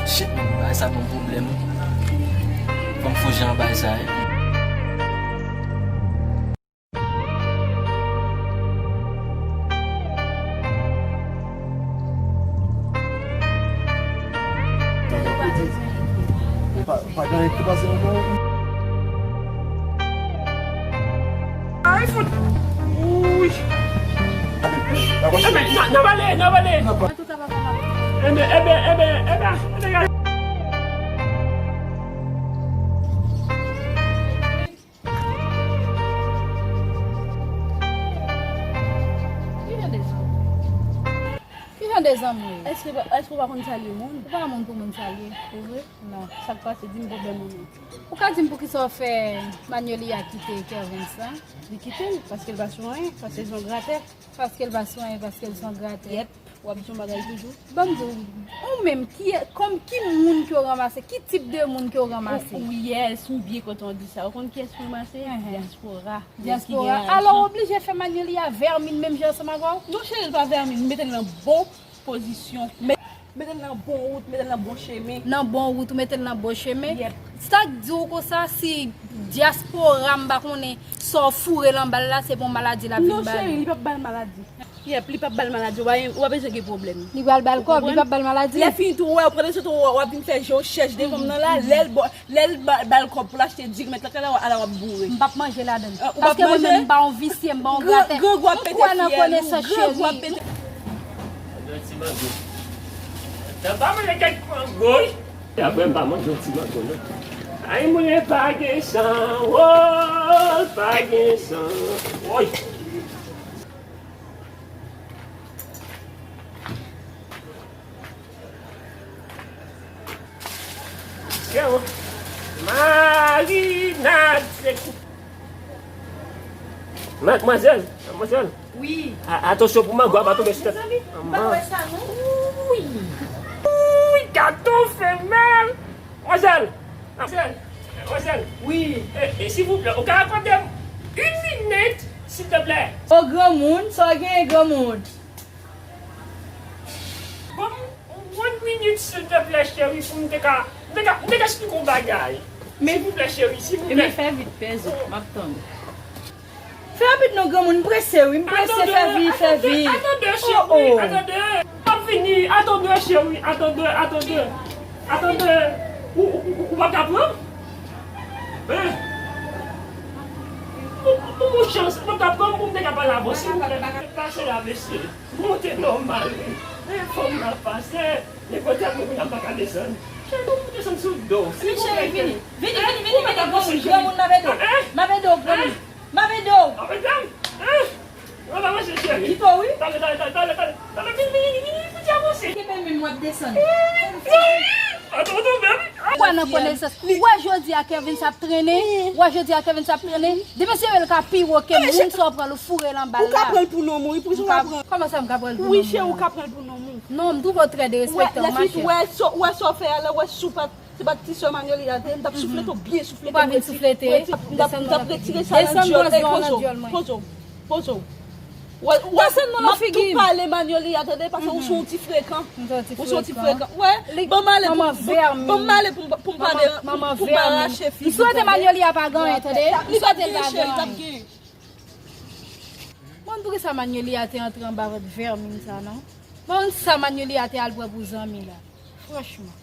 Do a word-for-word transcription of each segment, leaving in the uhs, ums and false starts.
Shit, men bagay sa ban m pwoblèm. Fò m fouye an bagay sa, wi. Pa, pa gen anyen ki pase ankò. Ay, fout. Wouy. Enben, n a, n a pale, n a pale. Enben, enben, enben, enben, enben. Ki jan de zanmi? Ki jan de zanmi? Èske, èske w pa konn salye moun? Ou pa moun pou moun salye. Se vre? Non. Sa k pase? Di m pwoblèm ou non. Ou ka di m poukisa w fè Magnolia kite Kervens la? Li kite l paske l pa sou anyen, paske l se yon gratè. Paske l pa sou anyen, paske l se yon gratè. Yèp, w ap di yon bagay toujou. Ban m di w, ou menm, ki, kòm ki moun ke w ranmase? Ki tip de moun ke w ranmase? Ou, ou, yes, m byen kontan w di sa. Ou konn kiyès m ranmase? Dyaspora. Dyaspora. Alò, w oblije fè Magnolia vèmin menm jan ansanm avè w? Non, cheri, l pa vèmin. M mete l nan bon pozisyon. Mete l nan bon wout, mete l nan bon chemen. Nan bon wout, ou mete l nan bon chemen. Yèp. Sa k di w konsa, si dyaspora, m pa konnen sa w foure l anba l la, se pa yon maladi l ap vin ba li? Non, cheri, li p ap ba l maladi. Yèp, li p ap ba l maladi. Ou pa, ou pa bezwen gen pwoblèm. Li pral ba l kòb, li p ap ba l maladi? Lè fini tou, ou wè, ou pran de sou tou, w ap vin fè je w chèch devan m nan la, lè l ba, lè l ba, ba l kòb pou l achte diri mèt lakay la, ala w ap boure. M p ap manje ladan l. Paske mwen menm, m pa yon visye, m pa yon gratè. M kwè nan konesans, cheri. Yon ti mango. Nan pa manje kèk mango, wi. Apre m pa manje yon ti mango, non. Ay, mwen pa gen san, oh, pa gen san. Woy. Yo, marinad, se kou-, madmwazèl, madmwazèl. Wi. A-, atansyon pou mango a pa tonbe sou tèt. Mezanmi, m pa wè sa non. Wi. Wi, gato femèl. Madmwazèl. Madmwazèl. Madmwazèl. Wi. E, e, silvouplè, ou ka akòde m une minute, silteplè? O granmoun, sa w genyen granmoun? Ban m yon minit, silteplè, cheri, pou m te ka, m te ka, m te ka esplike w yon bagay. Silvouplè, cheri, silvouplè. Ebyen, fè vit, pèse, m ap tann ou. Fè rapid non, granmoun, m prese, wi, m prese, fè vit, fè vit. Atande, cheri, atande. M ap vini, atande, cheri, atande, atande. Atande, ou, ou, ou, ou pa ka pran? Hein? Ou, ou, ou chans, ou pa ka pran pou m te ka pale avè w, silvouplè. Pase la, mesye. Monte nòmal, wi. E fanm nan pase. Nenpòt lè mwen, mwen pa ka desann. Cheri, ou desann sou do. Vini, cheri, vini. Vini, vini, vini, vini, granmoun, granmoun, m ap ede w. M ap ede w, granmoun. M ap ede w. M ap ede w. Ou pa manje, cheri. Kite w, wi. Talè, talè, talè, talè, talè. Talè, vini, vini, vini, vini, pou ti avanse. Kenbe men m, w ap desann. Wi, wi. Atann, atann, men. Ou kwè nan konesans. Ou wè jodi a Kervens ap trennen. Ou wè jodi a Kervens ap trennen. Depi se yo l ka pi wo ke moun sa w pran l ou foure l anba l la. Ou ka pran l pou nonm ou, wi, pou sa w pran. Kòman sa m ka pran l pou nonm mwen? Wi, cheri, ou ka pran l pou nonm ou. Non, m twouve w trè derespektan, monchè. Wè, lè fi, wè sa, wè sa w fè a, lè wè si w pa t, se pa t ti sè Magnolia te ye, m t ap souflete w byen souflete. Ou pa vin souflete. M t ap, m t ap retire sa nan dyòl. Ey, poze w, poze w, poze w. Wè, wè, m ap tou pale Magnolia, tande, paske ou se yon ti frekan. Ou se yon ti frekan. Wè, ban m ale pou, ban m ale pou, pou m pa, pou m pa rache fi. M swete Magnolia pa gen anyen, tande. M swete l pa gen anyen. Mwen, poukisa Magnolia te antre anba vant vèmin sa, non? Mwen, sa Magnolia te al pran pou zanmi la. Franchman.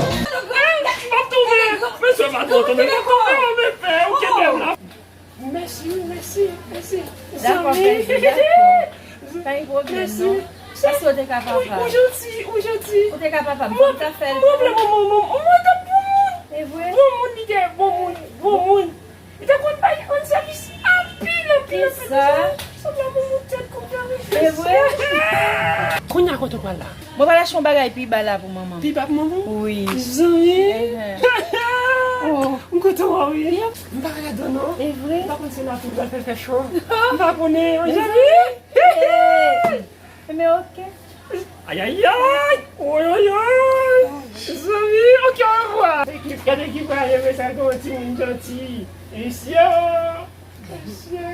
M ap tonbe. Mesye, m ap tonbe, m ap tonbe, oh, men pè, ou kenbe m la. Mèsi, mèsi, mèsi. Dakò, zanmi. Baby, dakò. Pa gen pwoblèm, non. Mèsi. Paske ou te ka papa. Ou, ou janti, ou janti. Ou te ka papa, m konn ta fè l. Mwen, mwen, mwen, mwen, mwen, mwen, bon moun. E vre? Bon moun, li te bon moun, bon moun. Li te konn bay rand sèvis anpil, anpil, anpil. Kisa? Sanble yon moun tèt konpè. E vre? Kounye a kote w pral la? Mwen pral achte yon bagay pi ba la pou manman m. Pi ba pou manman w? Wi. Zanmi. Ehn. Oh, m kontan. Tò, wi. M pa ka gade non. E vre? M pa konn si lakou pral fè fè cho. M pa konnen, mezanmi. Hey! Men oke. Ayayay! Oyoyoy! Zanmi, oke, orevwa! Gade ki pale, men sa gon timoun janti. Mesye! Mesye!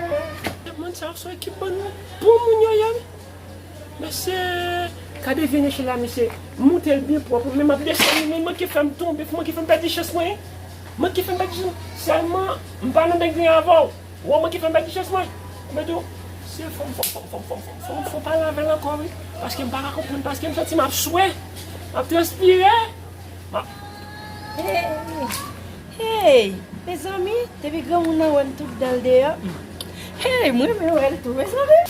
Moun sa yo se ekip bon, bon moun yo ye. Mesye! Gade vye nèche la, mesye. Moute l byen pwòp, men m ap desann li, men manke fè m tonbe, manke fè m pèdi chans mwen. Manke fè m pèdi chans. Sèlman, m pa nan deng deng avè w. Ou manke fè m pèdi chans mwen. Mwen tou, se fò m, fò m, fò m pale avè l ankò, wi. Paske m pa ka konprann, paske m santi m ap swe, m ap transpire. M ap Hey! Hey! Mezanmi, depi granmoun nan wè m tout dan l deyò. Hey! M renmen wè l tou, mezanmi.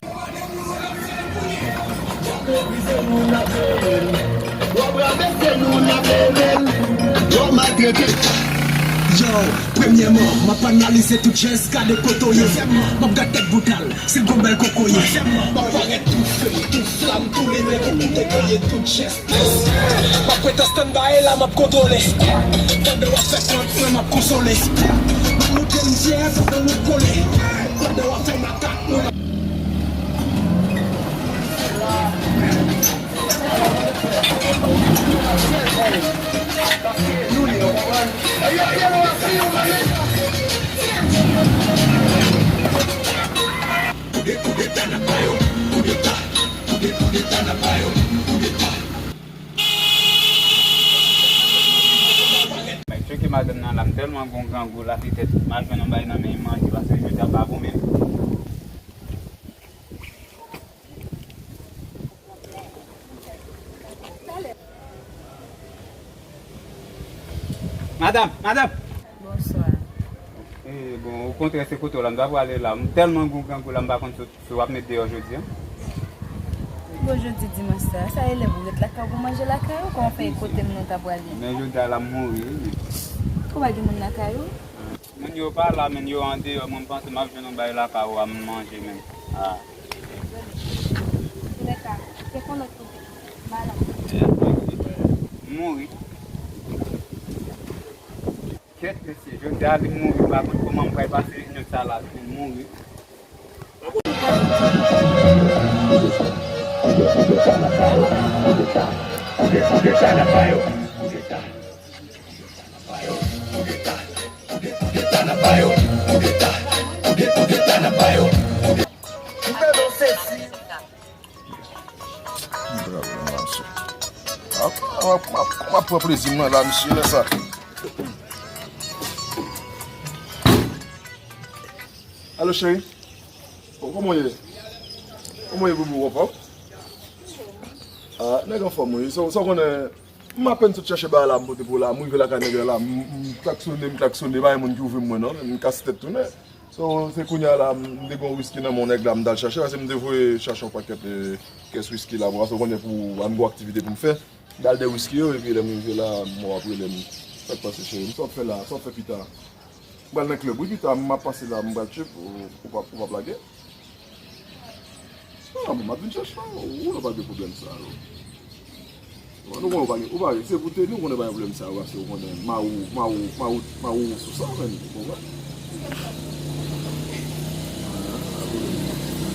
Yo, premyèman, m ap analize tout jès, gade kote w ye. Dezyèmman, m ap gad tèt bouda l, si l gon bèl kokoye. Twazyèmman, m ap parèt tou feu, tou flam, tou limè pou koute koye tout jès. M ap ret an standby la, m ap kontwole. Pandan w ap fè plant mwen, m ap konsole. M ap montre m fyè pandan nou kole. Pandan w ap fè makak mwen. Koudeta, koudeta n ap ba yo. Koudeta, koudeta n ap ba yo. Koudeta. Bay tcheke madanm nan la, m tèlman gon grangou la, petèt m al jwenn yon bay nan men l manje, paske jodi a pa bon menm. Madanm, madanm! Bonswa. E, bon, okontrè, se kote w la, m ta prale la. M tèlman gon grangou la, m pa konn sot. Si w ap met deyò jodi a? Bon, jodi dimanch sa, sa e lè pou w ret lakay ou pou manje lakay ou, kòman w fè kote m nan w ta prale? Men jodi a la m mouri, wi. Ou pa gen moun lakay ou? Moun yo pa la, men yo andeyò, mwen m panse m ap jwenn yon bay lakay ou a m manje menm. Ah. Toulèka, se kon lòt kote. Malad. M mouri. Kèt, mesye, jodi a li mouri, m pa konn kòman m pral pase nèg sa la, li mouri. M ap, m ap, m ap, m ap pran plezi m nan la, mesye, lè sa. Alo, cheri. Bon, kòman w ye? Kòman w ye, boubou, w anfòm? Ah, nèg anfòm, wi. Sa, sa w konnen, m apèn sot chèche bagay la, m pote pou w la. M rive lakay nèg la, m, m klaksonnen, m klaksonnen, pa gen moun ki ouvri m mwen, non. M kase tèt tounen. So, se kounye a la, m te gen yon wiski nan men yon nèg la, m t al chache, paske m te voye chache yon pakèt, eh, kès wiski la, bon, paske w konnen pou, m gen yon aktivite pou m fè. M t al dèyè wiski yo, epi lè m rive la, m ap rele m. Sa k pase, cheri? Sa w ap fè la? Sa w ap fè pita? M pral nan klèb, wi, pita, m ap pase la, m pral tcheke, ou, ou p ap, ou p ap lage? Ah, bon, m ap vin chèche w, ou, ou pa gen pwoblèm sa yo. Bon, nou konnen ou pa gen, ou pa gen, se pou te, nou konnen pa gen pwoblèm sa yo, paske ou konnen, ma ou, ma ou, ma ou, ma ou sou sa, menm, ou konprann?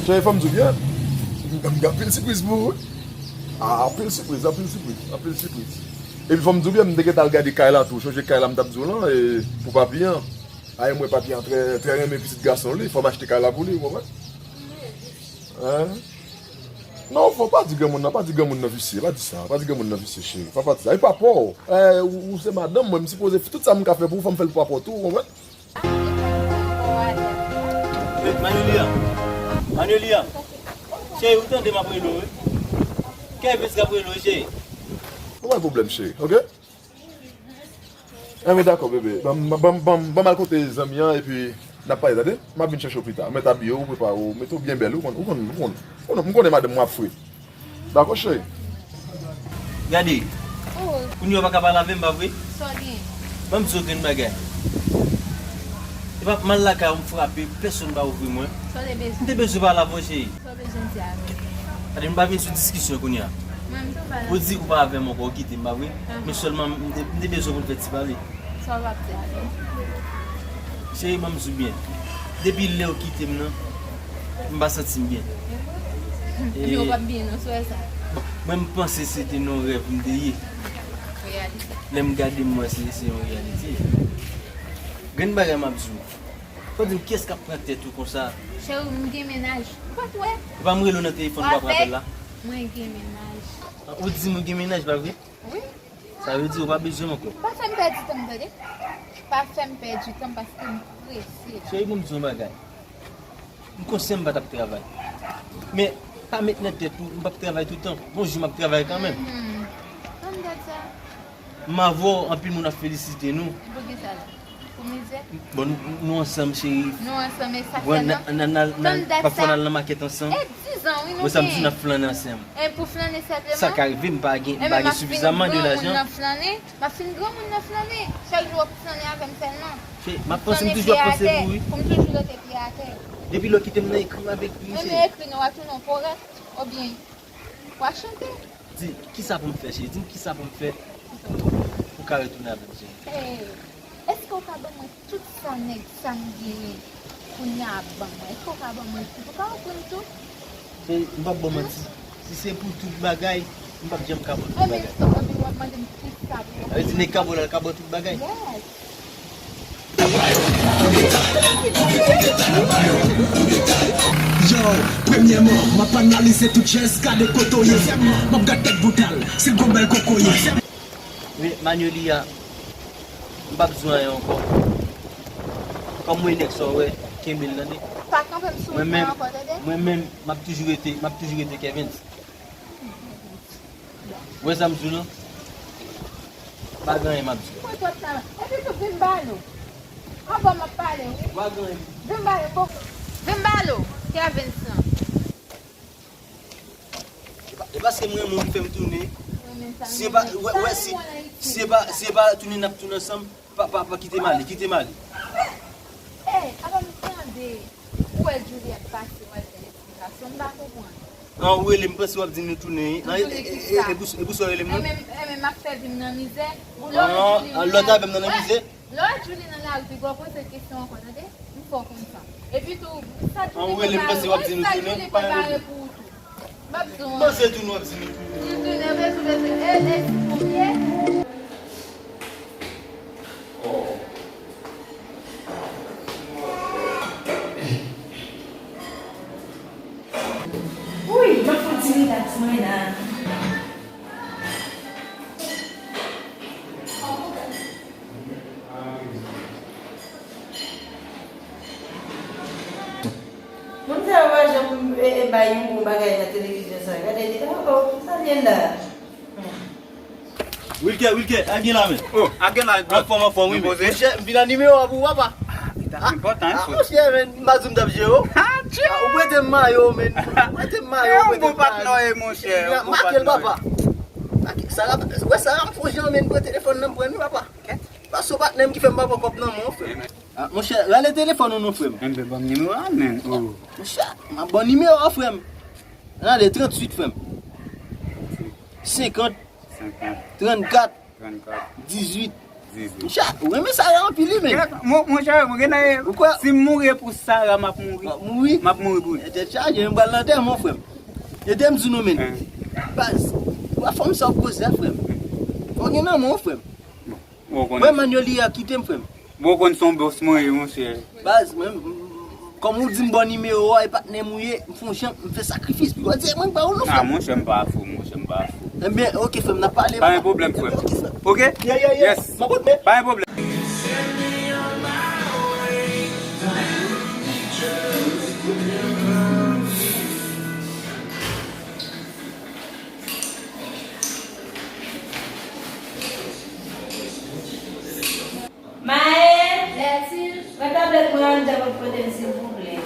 Cheri, fò m di w byen, m gen anpil sipriz pou ou, wi. Ah, anpil sipriz, anpil sipriz, anpil sipriz. Epi fò m di w byen, m te gentan al gade kay la tou, sonje kay la m t ap di w lan, e, pou papi an. A, e mwen papi an trè, trè renmen pitit gason li, fò m achte kay la pou li, ou konprann? Hein? Non, fò pa di granmoun nan, pa di granmoun nan visye, pa di sa, pa di granmoun nan visye, cheri, pa, pa di sa, e pa pa w, eh, ou, ou se madanm mwen, m sipoze, tout sa m ka fè pou ou, fò m fè l pou papa w tou, ou konprann? Manulia, Manulia, cheri, ou tande m ap rele w, wi? Kèvis k ap rele w, cheri. Pa gen pwoblèm, cheri, oke? Enben, dakò, bebe. Ban m, ban m, ban m, ban m al kote zanmi an, epi n ap pale, tande? M ap vin chèche w pita. Mèt abiye w, prepare w, mete w byen bèl, ou konn, ou konn, ou konn, ou konn, m konnen madanm mwen ap fre. Dakò, cheri? Gade, kounye a w pa ka pale avè m, pa vre? Sa w gen? Ban m di w yon grenn bagay. E pa m al lakay ou, m frape, pèsonn pa ouvri mwen. Sa w te bezwen? M te bezwen pale avè w, cheri. Sa w bezwen di avè m? Gade, m pa vin sou diskisyon kounye a. Mwen, m tou pale. Ou di ou pa avè m ankò, ou kite m, pa vre? Men sèlman, m te, m te bezwen pou n fè ti pale. Sa w ap di a menm? Cheri, ban m di w byen. Depi lè w kite m nan, m pa santi m byen. Epi w p ap byen nan swè sa. Bon, mwen m panse se te nan yon rèv m te ye. Reyalite. Lè m gade m wè se se yon reyalite. Grenn bagay m ap di w. Fò di m kiyès k ap pran tèt ou konsa? Cheri, m gen mennaj. Ou pa t wè? Ou pa m rele w nan telefòn pou w ap rapèl la? Mwen gen mennaj. Ou di m ou gen mennaj, pa vre? Wi. Sa vle di ou pa bezwen m ankò? Pa fè m pèdi tan m tande. Pa fè m pèdi tan m paske m prese la. Cheri, ban m di w yon bagay. M konsyan m pa t ap travay. Men, pa met nan tèt ou, m p ap travay toutan. Gon jou m ap travay kanmenm. Ann dat sa. M avè w, anpil moun ap felisite nou. Pou kisa la? Pou mizè? Bon, nou ansanm, cheri. Nou ansanm, e sa k fè nan? Pafwa n al nan makèt ansanm. E dizan, wi, nou gen. Mwen sa m di n ap flannen ansanm. E pou flannen sèlman? Sa ka rive, m pa gen, m pa gen sifizaman de lajan. M ap fin granmoun nan flannen. M ap fin granmoun nan flannen. Chak jou w ap flannen avè m sèlman. M ap panse m toujou ap panse pou ou, wi. Pou m toujou rete pye atè. Depi lè w kite m nan, ekri m avèk li, cheri. Menm ekri nou a tounen w powèt, oubyen w a chante. Di, kisa pou m fè, cheri? Di m kisa pou m fè pou w ka retounen avè m, cheri? Hey, èske w ka ban mwen tout sa nèg sa m genyen kounye a ap ban mwen? Èske w ka ban mwen tout? Ou ka ofri m tout? Cheri, m p ap ba w manti. Si se pou tout bagay, m p ap janm ka ba w tout bagay. Anben, anben w ap mande m kisa pou. Sa vle di nèg ka ba w la, l ka ba w tout bagay? Yes. Yo, premyèman, m ap analize tout jès, gade kote w ye. M ap gad tèt boutal, si l gon bèl kokoye. Men Magnolia, m p ap di w anyen ankò. Kòm mwen nèg sa w wè, kenbe l tande. Pa kanpe m sou mwen ankò, tande? Mwen menm, m ap toujou rete, m ap toujou rete Kevens. Ou wè sa m di w lan? Pa gen anyen m ap di w. Mwen twòp nan. Epi tou vin balo. Anvan m ap pale wi. Pa gen anyen. Vin balo. Vin balo. Kevens lan. E pa, e paske m renmen w ki fè m tounen. Si e pa, wè, wè, si, si e pa, si e pa tounen n ap tounen ansanm, pa, pa, pa kite m ale, kite m ale. Ey, apa m tande. Ou wè Juliet pase, w al fè l eksplikasyon, m pa konprann. An, ou rele m, m panse w ap di nou tounen, wi. An, e, e, e, e pou, e pou sa w rele m nan? Enben, enben, m ap fè vi m nan mizè. Lè w wè Julie nan lòt avè m nan nan mizè. Lè w wè Julie nan lari, piga w poze l kesyon ankò, tande? M fè w konn sa. Epi tou, sa Julie prepare, wi, sa Julie prepare pou ou tou. M ap di w anyen. Panse tou nou ap di nou tou. Tou, tou, nève, tou, nève. E, e, si pou m ye. Wouy, m ap fè yon ti rilaks mwen la. Moun sa yo pa janm e, e, bay yon bon bagay nan televizyon sa. Gade li, oh, oh, sa l ye la. Wilker, Wilker, a gen la men. Oh, a gen la, bro. Anfòm, anfòm, wi, men. Monchè, m vin ak nimewo a pou ou, papa. Ah, li t ap enpòtan, wi, frè. Ah, monchè, men, m pa di w m t ap jere w. Ah, ou prete m mayo, men. Ou prete m mayo, ou prete m mayo. Ou bon patnè, monchè. Make l, papa. Make, Sara, wè, Sara, m fon jan, men, pran telefòn nan, m pran l, wi, papa. Pase w patnè m ki fè m pa pran kòb nan men w, frè. Ah, monchè, rale telefòn ou non, frè m. Enben, ban m nimewo a, men. Oh. Monchè, m ap ban w nimewo a, frè m. Rale tranntuit, frè m. Senkant. Senkant. Trannkat. Trannkat. Dizuit. Dizuit. Monchè, ou renmen Sara anpil, wi, men. Mon, monchè, mwen gen nan, si m mouri pou Sara, m ap mouri. W ap mouri? M ap mouri pou li. E tèt chaje, m pral nan antèman, frè m. Ede m di nou, men. Baz, ou wè fòm sa w poze a, frè m. Fò w gen nan men w, frè m. Mwen, Manyolia, kite m, frè m. Bon, ou konn se yon bòs mwen ye, monchè. Baz, mwen, kòm ou di m ba w nimewo a, e patnè m ou ye, m fè yon jan, m fè sakrifis. Piga w di mwen m pa ou non, frè m. Ah, monchè, m pa fou, monchè, m pa fou. Enben, oke, frè m, n ap pale. Pa gen pwoblèm, frè m. Oke? Yeah, yeah, yeah. Yes. M ap wè w. Pa gen pwoblèm. Maëlle, Bertine, pran tablèt mwen anndan pou l pote m silvouplè.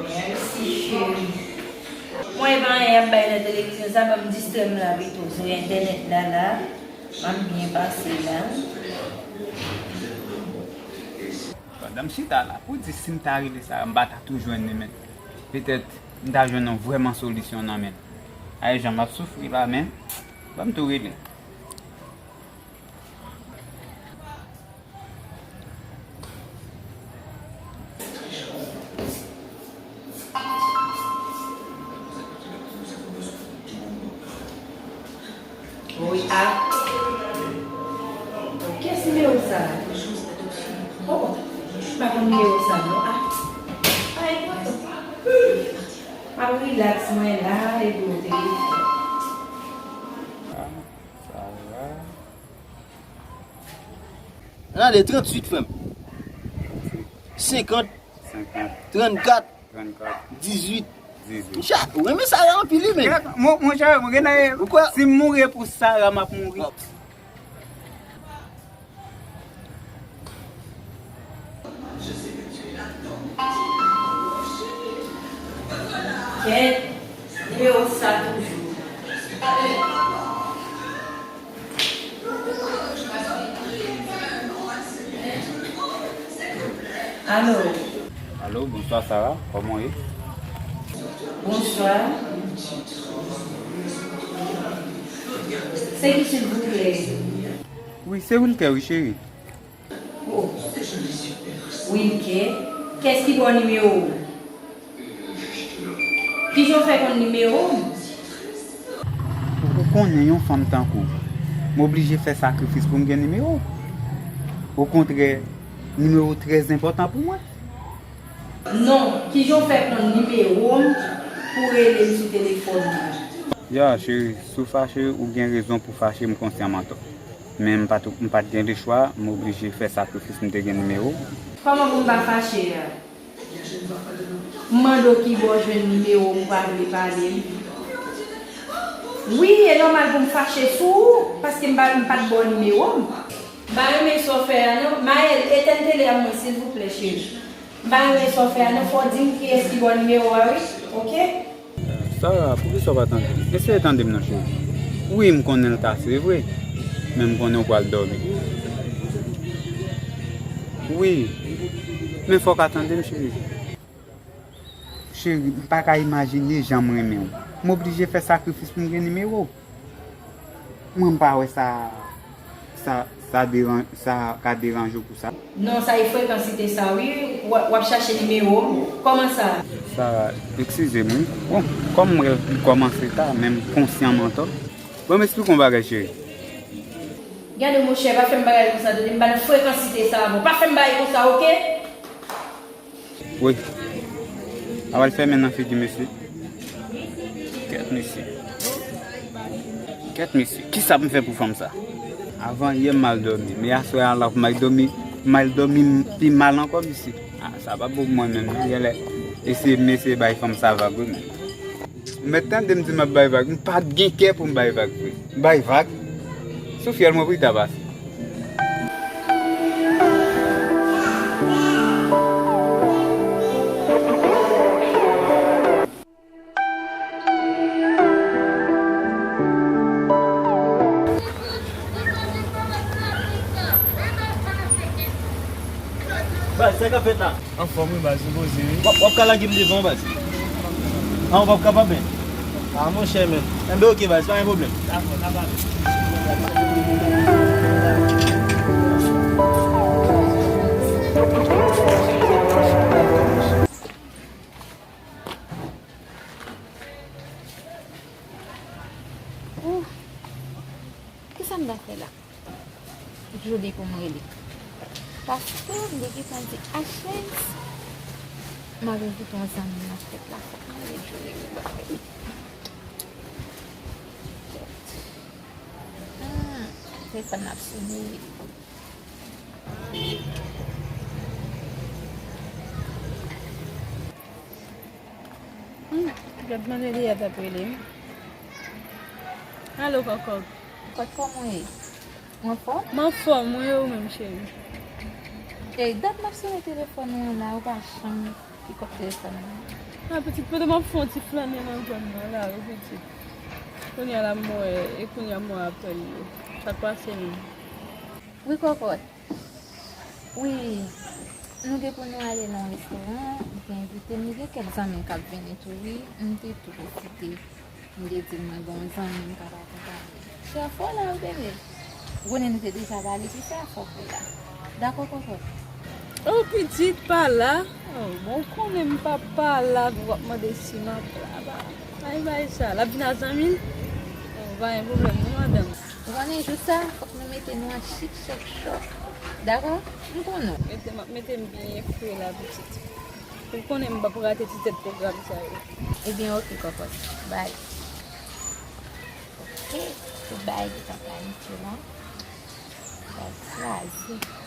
Mèsi cheri. Mwen pa anyen y ap bay nan televizyon sa, ban m distrè m la pito sou entènèt la la. M ap byen pase la. Pandan m chita la, pou di si m ta rele Sara, m pa ta tou jwenn li, men petèt m ta jwenn yon vrèman solisyon nan men l. Ay, jan m ap soufri la, men ban m tou rele. Wi, a. Kiyès nimewo sa? Oh, m pa konn nimewo sa non. A. Ay, m ap relax mwen la, epi w te. Sa va. Gade, tranntuit, frè m. Senkant. Senkant. Trannkat. Trannkat. Dizuit. Dizuit. Monchè, ou renmen Sara anpil, wi, men. Mon, monchè, mwen gen nan, ou kwè? Si m mouri pou Sara, m ap mouri. Kèt, nimewo sa toujou. Alo. Alo, bonswa Sara, kòman w ye? Bonswa. Se ki silvouplè? Wi, se Wilker wi, cheri. Oh. Wilker, kiyès ki ba w nimewo w? Kijan w fè konn nimewo m? Ou konnen yon fanm tankou w, m oblije fè sakrifis pou m gen nimewo w. Okontrè, nimewo w trè enpòtan pou mwen. Non, kijan w fè konn nimewo m pou w rele m sou telefòn nan? Ya, cheri, si w fache, ou gen rezon pou w fache, m konsyan m antò. Men m pa t, m pa t gen lechwa, m oblije fè sakrifis m te gen nimewo. Kòman pou m pa fache a? M mande w kibò w jwenn nimewo m, ou pa vle pale m. Wi, e nòmal pou m fache sou ou, paske m pa, m pa t ba w nimewo m. M pa renmen sa w fè a non. Maël, etèn tele a mwen silvouplè, cheri. M pa renmen sa w fè a non, fò w di m kiyès ki ba w nimewo a wi, oke? Sara, poukisa w pa tande m? Eseye tande m non, cheri. Wi, m konnen l ta, se vre. Men m konnen w pral dòmi. Wi. Men fò w ka tande m, cheri. Cheri, m pa ka imajine jan m renmen w. M oblije fè sakrifis pou m gen nimewo w. Mwen m pa wè sa, sa, sa deran-, sa ka deranje w pou sa. Non, sa e frekansite sa wi, w ap, w ap chache nimewo m. Kòman sa? Sa, eskize m wi. Bon, kòm m wè l kòmanse ta, men m konsyan m antò. Ban m esplike w yon bagay, cheri. Gade monchè, pa fè m bagay konsa, tande, m pa nan frekansite sa avè w. Pa fè m bagay konsa, oke? Wi. A pral fèmen nan figi mesye. Kèt mesye. Kèt mesye. Kisa pou m fè pou fanm sa? Avan yè m mal dòmi. Men aswè a la pou m al dòmi, m al dòmi pi mal ankò mesye. Ah, sa pa bon pou mwen menm non. Genlè eseye m eseye bay fanm sa vag wi menm. Ou mèt tande m di m ap bay vag. M pa t gen kè pou m bay vag vre. Bay vag? Sou fyèl mwen pou li ta pase. Baz, sa k ap fèt la? Anfòm wi baz, nou poze wi. W ap, w ap ka lage m devan baz? A, ou p ap kapab men? A monchè men. Enben oke baz, pa gen pwoblèm. Dakò, n ap ale. Ouh, kisa m ta fè la? Joli pou m rele. Paske m te gentan di Ashlens m ap envite yon zanmi nan fèt la, fòk m rele Joli pou bagay. Hmm, telefòn nan ap sone. Hmm, gad manzè Liyèt ap rele m. Alo, kòkòt. Kòkòt, kòman w ye? Ou anfòm? M anfòm, wi, e ou menm, cheri? E dat m ap sone telefòn ou an la, ou pa janm pikòp telefòn mwen. A, pitit, pandan m ap fè yon ti flannen nan zòn nan la, wi, pitit. Kounye a la, m wè, e kounye a m wè apèl yo. Sa k pase menm? Wi, kòkòt. Wi, nou gen pou nou ale nan yon restoran, li te envite m, li gen kèk zanmi l k ap vini tou, wi, m te tou pwofite. M te di l mwen gen yon zanmi m k ap akonpaye. Chèf ou la, wi, bebe. Ou konnen nou te deja pale, se chèf ou la. Dakò, kòkòt? O, pitit, pa la. O, bon, ou konnen m pa pa la, w ap mande si m ap la, ba. Ay, bay sa. L ap vin ak zanmi l? O, pa gen pwoblèm, non, madanm. Ou konnen, jou sa, fòk nou mete nou an chik chèk chòk. Dakò? M konnen w. Mete m, mete m byen fre la, pitit. Ou konnen m p ap rate ti tèt pwogram sa yo. Ebyen, oke, kòkòt. Bay. Oke, tout bagay gentan planifye la. Bay kraze.